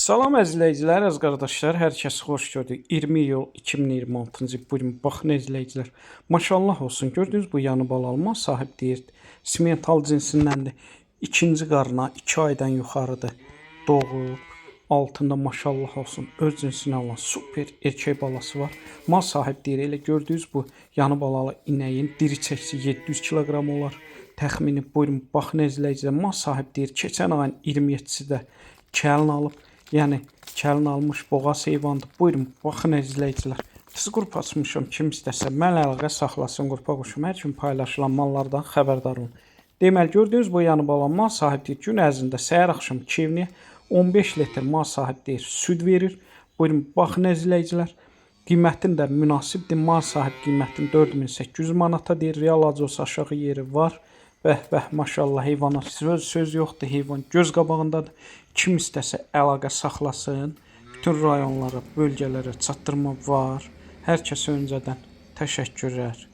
Salam əziz izləyicilər, əziz qardaşlar, hər kəsi xoş gördük. 20 iyul 2026-cı il. Buyurun, baxın izləyicilər. Maşallah olsun. Gördünüz bu yanı balalı mal sahib deyir. Simental cinsindəndir. İkinci qarına 2 aydan yuxarıdır. Doğub. Altında maşallah olsun öz cinsinə olan super erkək balası var. Mal sahib deyir, elə gördüyünüz bu yanı balalı inəyin diri çəkisi 700 kiloqram olar. Təxmini buyurun, baxın izləyicilər. Mal sahib deyir, keçən ayın 27-si də kəlin alıb. Yəni kəlin almış boğaz heyvandır. Buyurun, baxın izləyicilər. Tez qrup açmışam. Kim istəsə mənlə əlaqə saxlasın, qrupa qoşum. Hər gün paylaşılan mallardan xəbərdar olun. Deməli, gördüyünüz bu yanı bala mal sahib deyir, gün ərzində səhər axşam kevniyə 15 litr mal sahib deyir, süd verir. Buyurun, baxın izləyicilər. Qiymətin də münasibdir. Mal sahib qiymətini 4800 manata deyir. Real alıcı olsa aşağı yeri var. Bəh bəh maşallah heyvana söz yoxdur. Heyvan göz qabağındadır. Kim istəsə əlaqə saxlasın. Bütün rayonlara, bölgələrə çatdırma var. Hər kəsə öncədən təşəkkürlər.